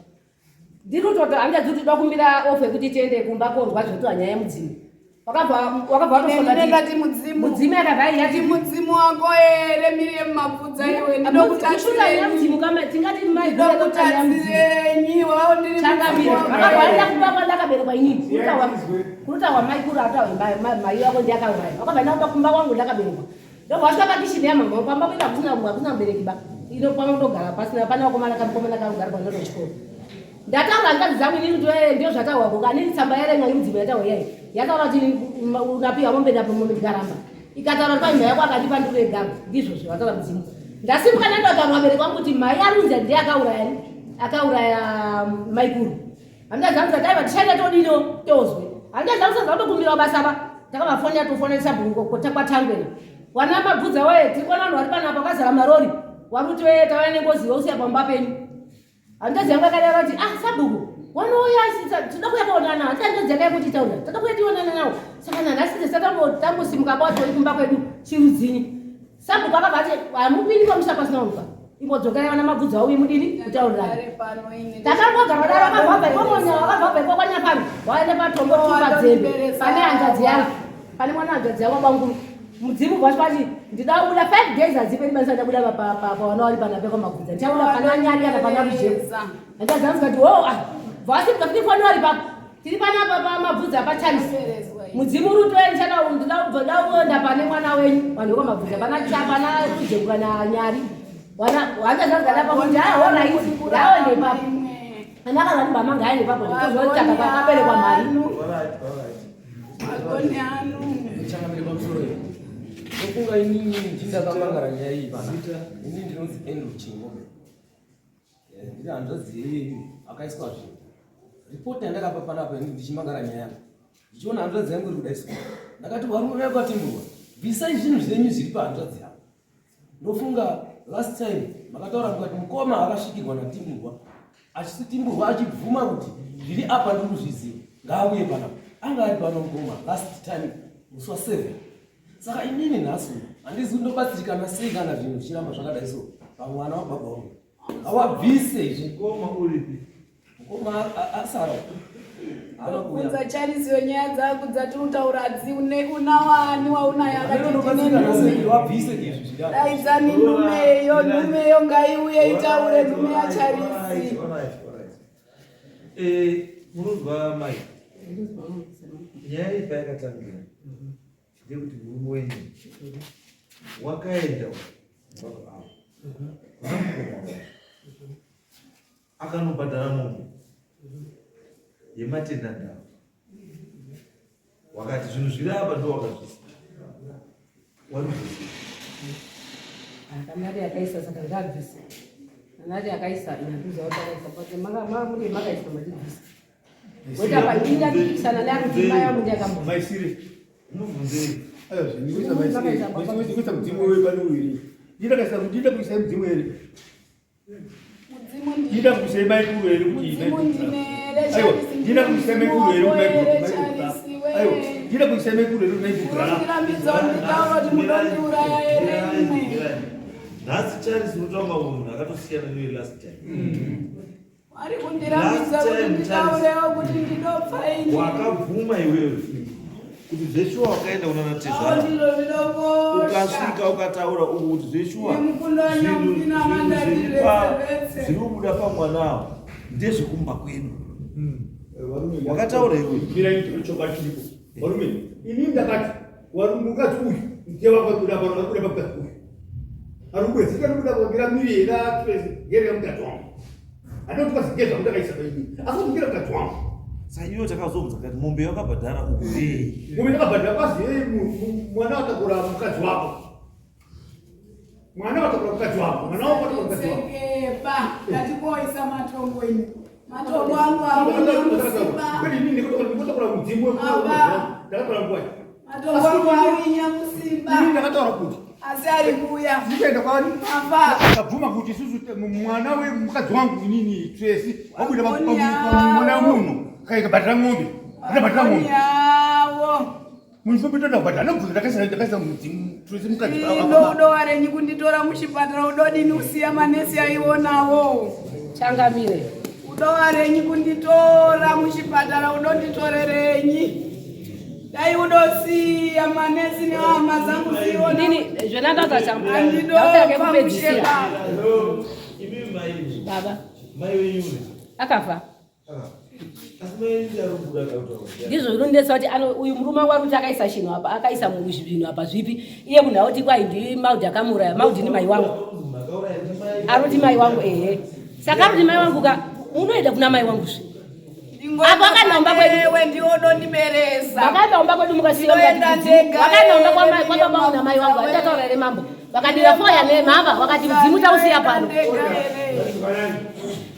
ndiri kutoti hanzvadzi kuti toda kumbira off yekuti tiende kumba konzwa zvotiwa nyaya yemudzimu wakabva wakabva watosonati mudzimu mudzimu yakabva yati mudzimu wako here miri yemumapfudza iwe ndinokutatsirenyi kama tingati mai ndinokutatsirenyi wao ndiri changamire wakabva aenda kumba kwandakaberekwa inini kurutawa mai kuru atawa mai wako ndiakauraya wakabva aenda kumba kwangu ndakaberekwa Ndobva wasvika pakishini yamama pamba pedu hakusina hakusina mubereki ba ino pano ndogara pasina pane vakomana kamukomana kanogara panoto chikoro ndataura hanzvadzi dzangu inini kuti eh, ndio zvataurwa koko anini tsamba yarenga yemudzimu yataurwa yayi yataura kuti unapiwa mombe ndapo mombe ndikaramba ikataura kuti paimba yako akandipa ndiro yegamba ndizvo zvavataura mudzimu ndasimuka ndandotaura vabereki vangu kuti mai arunzi ndiye akauraya akauraya maikuru Hanzvadzi dzangu dzati aiwa tichaenda todino tozwe. Hanzvadzi dzangu dzati vambokumbirawo basa ba. Takavafonera tofonera sabhuku kwaTangwena. Wana mabvudza waye tiri kuona vanhu vari panapa vakazara marori. Wari kuti weye tauya nengozi wousiya pamba penyu. Hanzvadzi yangu akadaro kuti ah sabhuku wanouya tinoda kuuya kuonana. Hanzvadzi yanga yekuti taura. Toda kuuya tionana nawo. Saka nanhasi tisatambosimuka kwatori kumba kwedu chirudzini. Sabhuku akabva ati hamupindi pamusha pasina ufa. Imbodzokerai vana mabvudzi auye mudini kutaurirana. Takangogara daro akabva abva ikoko akabva abva ikoko kwanyafano waenda patombo tupa dzembe pane hanzvadzi yangu pane mwana hanzvadzi yangu banguru mudzimu bvacho vati ndida kubuda five days hadziperi basa ndabuda pavana vari pana pekwa mabvudza ndichabuda pana nyari kana pana rujeko hanzvadzi yangu zikati wo ah bvasimuka tiri foni vari papo tiri panapa pamabvudzi apa charles mudzimu uri utoenchana ndauenda pane mwana wenyu vanhu vekwamabvudzi pana pana rujeko kana nyari wanazazana pakuti ahoraiti ngaone ipapo ana akazati mbama ngaende ipapo zvitozoitaka pakaberekwa mari ndofunga inini ndindakamangara nyaya iyi pana ini ndinonzi andrew chingobe eh, ndiri hanzvadzi yeyeyu akaiswa zvinhu ripoti yandakapa panapa ini ndichimangara nyaya yangu ndichiona hanzvadzi yangu iri kudaiswa ndakati varume vekwatimburwa bvisai zvinhu zvenyu zviri pahanzvadzi yangu Ndofunga last time makataura mukati mukoma akasvikirwa naTimburwa achitimburwa achibvuma kuti zviri apa ndiri kuzviziva ngaauye panapa anga ari pano mukoma last time musi wa 7 saka inini nhasi handizi kuti ndobatsirikana sei kana zvinhu zvichiramba zvakadai so pamwana wababa wangu ngawabvise izvi mukoma uripi mukoma asara Ndobvunza Charisi wenyaya dzako dzatiri kutaura hadzi une unawani waunaye akati ndine nhume. Wabvise izvi zvidaro. Daidzani nhumeyo, nhumeyo ngaiuye itaure nhume yaCharisi. Eh, munonzwa mai nyaya iyi payakatangira ndeyekuti murume wenyu wakaenda kumba kwavo kuna mukoma wavo akanobhadhara mombe yematenda ndava wakati zvinhu zviri apa ndo wakazvisa waribvisa Akamari akaisa saka ngaabvise. Anati akaisa nyanduza kuti akaisa but maka muri makaisa machibvisa. Weta pa inda kupikisana naye kuti mai wangu ndiye akambo. Maisire. Mubvunzei. Ayo zvini kuisa maisire. Kuisa mudzimu wewe pano uiri. Ndida kaisa ndida kuisa mudzimu here. Mudzimu ndi Ndida kuisa mai kuru here kuti Mudzimu ndine here Aiwa, Charisi ndida kuisa mai kuru here kuti mai kuru. Charisi we. Aiwa, ndida kuisa mai kuru here kuti mai kuru. Munondirambidza nditaura kuti munondiuraya here imwe. Nhasi Charles unotaura munhu akatosiyana newe last time. Vari kundirambidza Last kuti time, nditaurewo kuti ndinopfa ini. Wakabvuma iwewe kuti zveshuwa wakaenda kuna Awo natezvara ndilo zvinokosha. ukasvika ukataura uku kuti zveshuwa Nemukundanya zvinhu mupina zvinhu mandati zviri pa- vetse vetse. zviri kubuda pamwanawo ndezvekumba kwedu. Wakataura iwe. Mira ini chokwadi chiripo. Varume, ini ndakati varume mukadzi uyu ndiye wakabuda pano akabuda pamukadzi uyu. Ari kubuda zita rikubuda pangira miri yera Tracy ngere mukadzi wangu. Handina kuti kwazingezva kuti akaisa paini. Asi kuti ngere mukadzi wangu. Saka iwe takazobvunza kati mombe yakabhadhara uku ndei? Mombe ndakabhadhara kwazi yeye mwana watakura mukadzi wako. Mwana watakura mukadzi wako. Mwana wako watakura mukadzi wako. Sekepa, ndatikoisa matongo ini. Matongo angu hauna musiba. Kweli inini ndikotakura mudzimu Baba. ndakatora nguva iyi. Matongo angu hawinya musiba. Inini ndakataura kuti Asi ari kuuya. ndikaenda kwaari Baba. ndakabvuma kuti isusu mwana wemukadzi wangu inini Tracy wabuda Wagoni mwana avo. wemunhu kaikabhadhara ng'ombe andabhadhara ng'ombe Yawo. munifombe toda kubhadhara anobvunza ndakaisa ndakaisa mudzimu Tracy mukadzi Ino udowarenyi kunditora muchipatara udodini usiya manesi aionawo. Changamire. Udowarenyi kunditora muchipatara udonditorerenyi. Dai udosiya manesi nehama dzangu siona. Inini zvona ndauta changu. Ndauta Andidopfa kekupedzisira. musheba. Imi mai imi. Baba Mai wenyu uri. akafa. Asi mai wenyu ari kubuda akataura. Ndizvo zvinondinetsa kuti uyu murume wangu ari kuti akaisa chinhu apa akaisa zvinhu apa zvipi iye munhu auti kwai ndi Maudi akamuuraya Maudi ni mai wangu. Ari kuti mai wangu ehe. Saka ari kuti mai wangu ka unoenda kuna mai wangu zve. Apo akaenda kumba kwedu. Ewe ndiwo udondiberesa. Vakaenda kumba kwedu mukasiya Ndinoenda ndega Vakaenda kumba kwa mai here, kwa baba wangu na mai wangu. we. Andataura here mambo. Vakadira foya nemhava vakati mudzimu tausiya pano.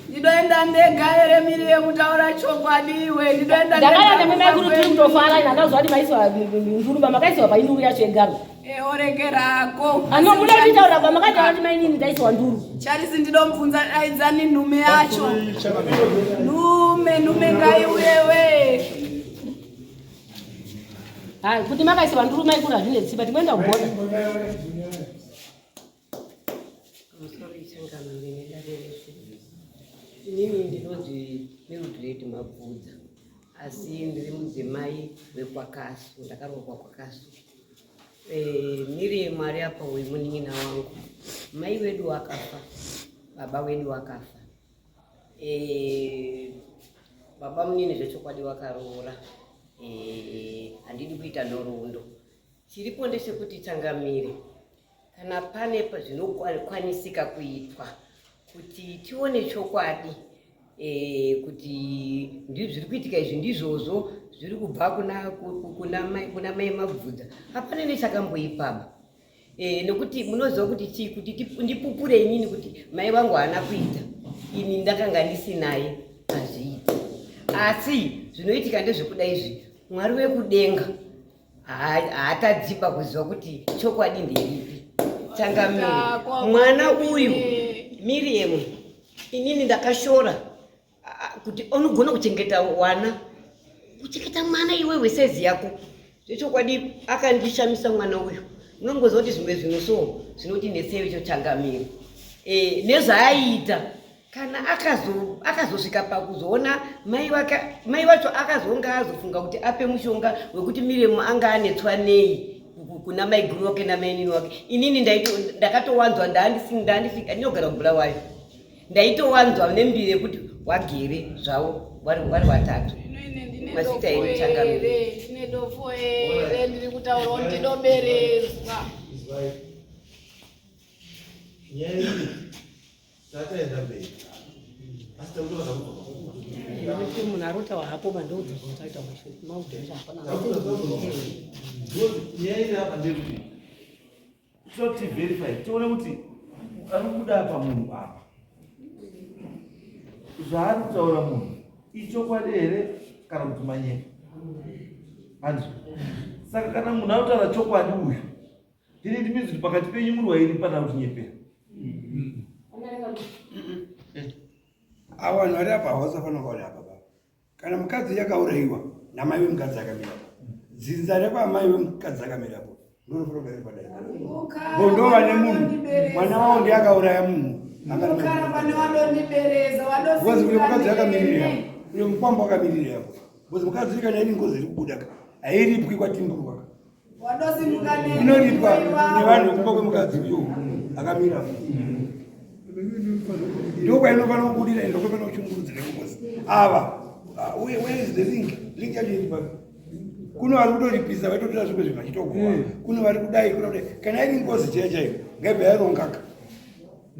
Ndinoenda ndega here miri yekutaura chokwadi iwe ndinoenda Ndakaya nemai kuru tiri kutofara ina ndazwa kuti maisiwa nduru makaisiwa painduru yacho yegaro. Oregerako. Ano muda kutaura kwa makataura kuti mainini ndaisiwa nduru. Charisi ndinomubvunza daidzani nhume yacho. Nhume nhume ngaiuye we. Hai kuti makaisiwa nduru mai kuru hazvinetsi but moenda kubhona. Pamusoro changamire nedare rese. Inini ndinonzi Mildred Mabvudza asi ndiri mudzimai wekwaKasu, ndakaroorwa kwaKasu. Miriam ari apa uyu munin'ina wangu. Mai wedu wakafa, baba wedu wakafa. Baba munini zvechokwadi wakaroora. Handidi kuita nhoroondo. Chiripo ndechekuti changamire kana pane zvinokwanisika kuitwa kuti tione chokwadi kuti zviri kuitika izvi ndizvozvo zviri kubva kuna mai Mabvudza hapana nechakamboipaba. Nekuti munoziva kuti chii kuti ndipupure inini kuti mai vangu haana kuita ini ndakanga ndisinaye azviiti. Asi zvinoitika ndezvekuda izvi Mwari wekudenga haatadziba kuziva kuti chokwadi nderipi. Changamire mwana uyu Miriam inini ndakashora kuti unogona kuchengeta wana kuchengeta mwana iwewe sezi yako zvechokwadi akandishamisa mwana uyu. Unongoziva kuti zvimwe zvinhu so zvinoti netseyo icho changamire. Nezvaaiita Kana akazosvika pakuzoona mai wake, mai wacho akazonga azofunga kuti ape mushonga wekuti Miremu anga anetswa nei kuna maiguru wake namainini wake. Inini ndakatowanzwa ndaandisika ndinogara kuBulawayo, ndaitowanzwa nembiri yekuti wagere zvavo vari vatatu. Mazita enyu changamire. Ndine dofo here ndiri kutaura ndinoberezwa. Nyaya iyi tataenda mberi asi takuti vakakubva. Nekuti munhu arotawa hapo mandoudza zvataita mashure maudhesha hapana. Nyaya iri apa ndeyekuti toti verify tione kuti ari kuda apa munhu apa zvaari kutaura munhu ichokwadi here kana kuti manyepo. Handizvo? Saka kana munhu anotaura chokwadi uyu, then it means kuti pakati penyu muri wairi pana kutinyepera. Avo vanhu vari apa havasafanira kuva vari apa baba. Kana mukadzi yakaurayiwa namai vemukadzi akamira apo, dzinza rekwamai vemukadzi akamira apo ndorofanira kugara padai. Ndo vane munhu, mwana wavo ndiye akauraya munhu. Because uyo mukadzi akamirira apo, uyo mukwambo akamirira apo. Because mukadzi kana iri ngozi iri kubuda ka, hairipwi kwatimburwa ka. Inoripwa nevanhu vekumba kwemukadzi uyo akamira. Ndokwainofanira kubudira, ndokwainofanira kuchungurudzira ngozi. Ava, where is the link? Link yacho iri papi? Kuno vari kutoripisa vaitotora zvimwe zvinhu vachitogowa. Kuno vari kudai, kuno kudai. Kana iri ngozi chaiyo chaiyo, ngaibve yarongaka.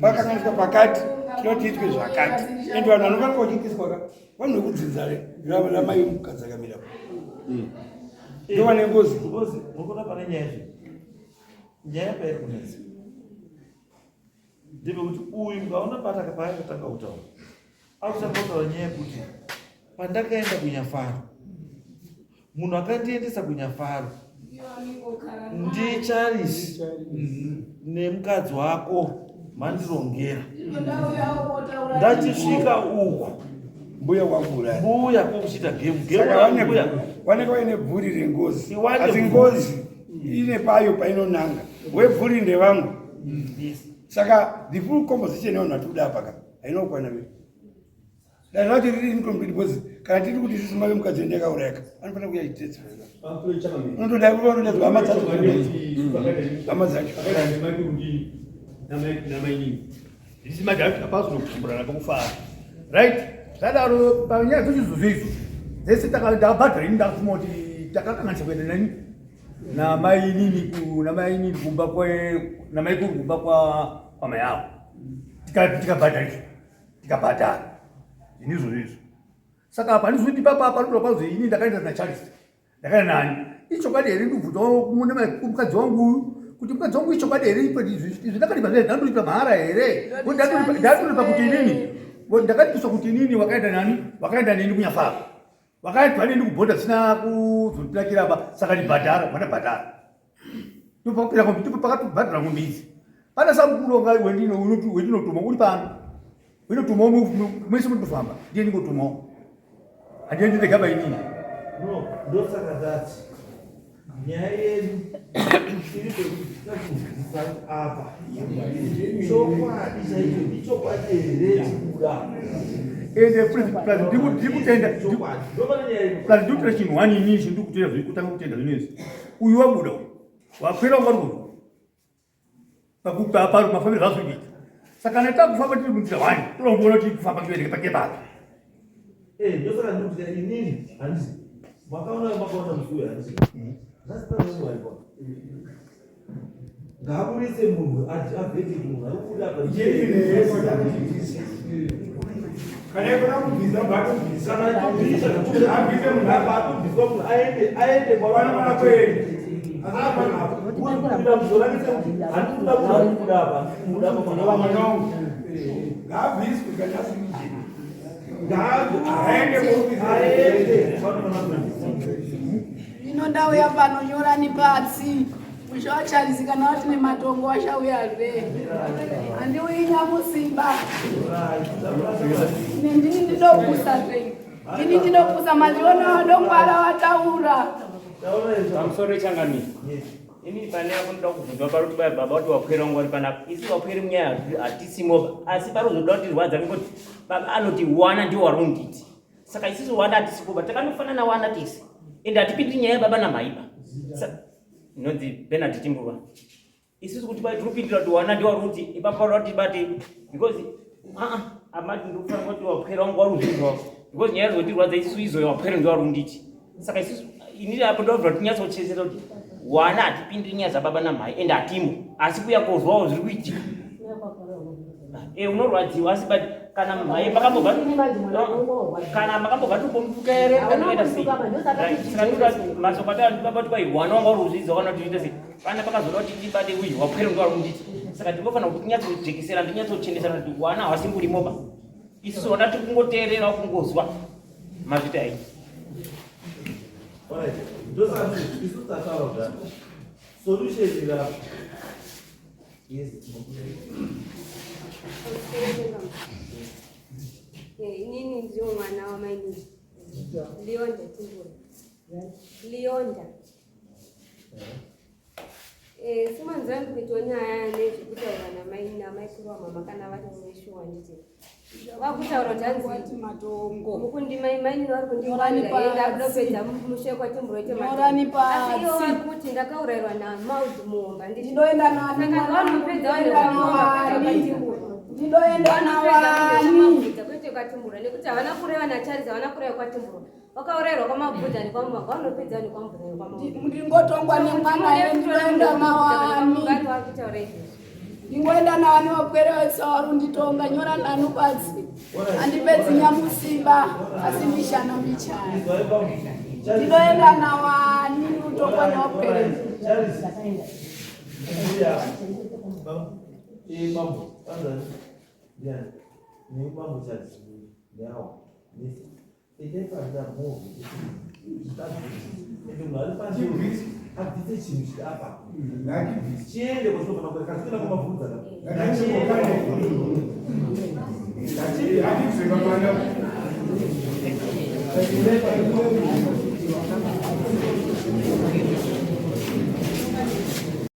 Pakanganiswa pakati, tinoti itwe zvakati. And vanhu vanofanira kuchiitiswa ka, vanhu vekudzinza ramai vemukadzi akamira. Ndovane ngozi. Ngozi, munoona pane nyaya izvi. Nyaya pairi kunetsa ndepekuti uyu mukaona pataka paakatanga kutaura, akutanga kutaura nyaya yekuti pandakaenda kuNyafaro, munhu akandiendesa kuNyafaro ndiCharisi nemukadzi wako mandirongera. Ndachisvika uku mbuya kwakura, mbuya kokuchiita game game. Saka vanenge vaine bvuri rengozi, asi ngozi ine payo painonanga. Webvuri ndevangu. Saka the full composition yevanhu vatikuda apa ka haina kukwana ve. Dai racho riri incomplete because kana tiri kuti isusu mai vemukadzi wedu yakaurayaka, anofanira kuuya achitetsera. Unotoda unotoda hama dzacho, hama dzacho. Right, zvadaro panyaya dzechizuzu idzo dzese ndakabhadhara ini, ndakafuma kuti takakanganisa kuenda nani namainini namainini kumba kwe namaikuru kumba kwa kwamai avo, tikabhadharisa, tikabhadhara ini izvozvo izvo. Saka apa handizoti papa panotoda kwanzi ini ndakaenda naCharles, ndakaenda nani, ichokwadi here? Ndibvunza mukadzi wangu uyu kuti mukadzi wangu ichokwadi here izvi ndakaripa zve ndandoripa mahara here? Ndandoripa kuti inini ndakaripiswa kuti inini wakaenda nani, wakaenda neni kuNyafaro, wakaendwa neni kubhodha zvisina kuzondinakira ba, saka ndibhadhara vandabhadhara. Ndipo pakatobhadhara ngombe idzi. Pana samukuru wendinotuma uri pano, wendinotumawo mwese munotofamba, ndiye ndingotumawo, handiendi ndega bainini. No, ndosaka ndati nyaya yedu iri pekuti apa chokwadi chaicho ichokwadi here chikuda. Ende plus ndikutenda, plus ndikutenda chinhu one inini chindikutenda zvekutanga kutenda zvinezvi, uyu wabuda uyu wakwira ungari pakupa mafambiro zvazvikuita. Saka kana takufamba tiri munzira one, toda kuona kuti kufamba ngepakepapi. Ndosaka ndikuti inini handisi makaona makaona musi uyu handisi nhasi pane umwe aripo ngaaburitse munhu avhete munhu ari kubuda apa. Kana ikona kubvisa, batobvisa. Kana atobvisa, abvise munhu apa atobviswa munhu aende, aende kwavanofanira kuenda. Handikuda munhu ari kubuda apa, kubuda apa mwana wangu. Mwana wangu ngaabviswe kana asiri jeni. Aende aende kwavanofanira kuenda. Ino ndauya pano nyorani patsi musha waCharisi, kana wati nematongo washauyazve handiuyi nyamusiba. Ndini ndinopusa zve, ndini ndinopusa. Mazviona, wadongwara wataura. Pamusoro changamire. Ini pane apo ndoda kubvunzwa pari kuti baba kuti wapwere wangu wari panapa. Isu wapwere munyaya hatisimoba. Asi pari kuzoda kutirwadza nekuti baba anoti wana ndiwo wari kunditi. Saka isusu wana hatisikoba. Takanofanana wana tese. Ende hatipindiri nyaya yababa namaiba. Inonzi Bernard Timburwa. Isusu kuti pai tirikupindira kuti wana ndiwo wari kuti ipapa uri kuti bate because aa amati ndikufanira kuti wapwere wangu wari kuzvinzwa because nyaya irizotirwadza isusu izoyo wapwere ndiwo wari kunditi. Saka isusu inini apo ndobva tinyatsochesera kuti wana hatipindiri nyaya dzababa namai ende hatimo asi kuya kozwawo zviri kuitika. Eh, unorwadziwa asi but kana mhai makambobva kana makambobva tombomutuka here kana maita sei saka masoko ataba kuti kwai wana wanga uri kuzvidza wana kuti ita sei pana pakazoda kuti tibate uyu wapwere ndo ari kunditi saka ndinofanira kuti tinyatsojekesera ndinyatsochendesana kuti wana hawasimburi moba isusu wana tiri kungoteerera kungozwa mazvita ai Alright. Ndosaka isu tataura kudaro. Solution ira. Yes. Inini ndiri mwana wamainini Leonda Timbura. Leonda. Eh, simanzani kuitwa nyaya nezvekutaura namai namaikuru wamama kana vari muneshuwa nditi vakutaura kuti hanzi matongo mukundimai mainini vari Nyorani kundingwarira pasi. ndopedza mushe kwatimbura ite Nyorani asi ivo pasi. vari kuti ndakaurayirwa namaud muomba nditi Ndinoenda nani saka mwana vanopedza ndinoenda nani ndinoenda nawani kwete kwatimbura nekuti havana kureva nacharles havana kureva kwatimbura vakaurayirwa kwamabvudza nekwamumba vanopedza nekwamubvudza nekwamumba ndingotongwa nemwana here ndinoenda nawani varikutaura izvozvo ndingoenda nawani wapwere wese wari unditonga nyora nanu pasi handipedzi nyamusimba asi mishana michana ndinoenda nawani utongwa newapwere Charles. Mbuya. Eh, mambo. Kwanza. Ndiani? Ni mambo Charles. Ndiawo. Nisi. Ende panza move. Ende munhu ari panze. Abvise chinhu chiri apa. Chiende kwachinofanira kuenda. Kasi kuenda kwamabvunza ka.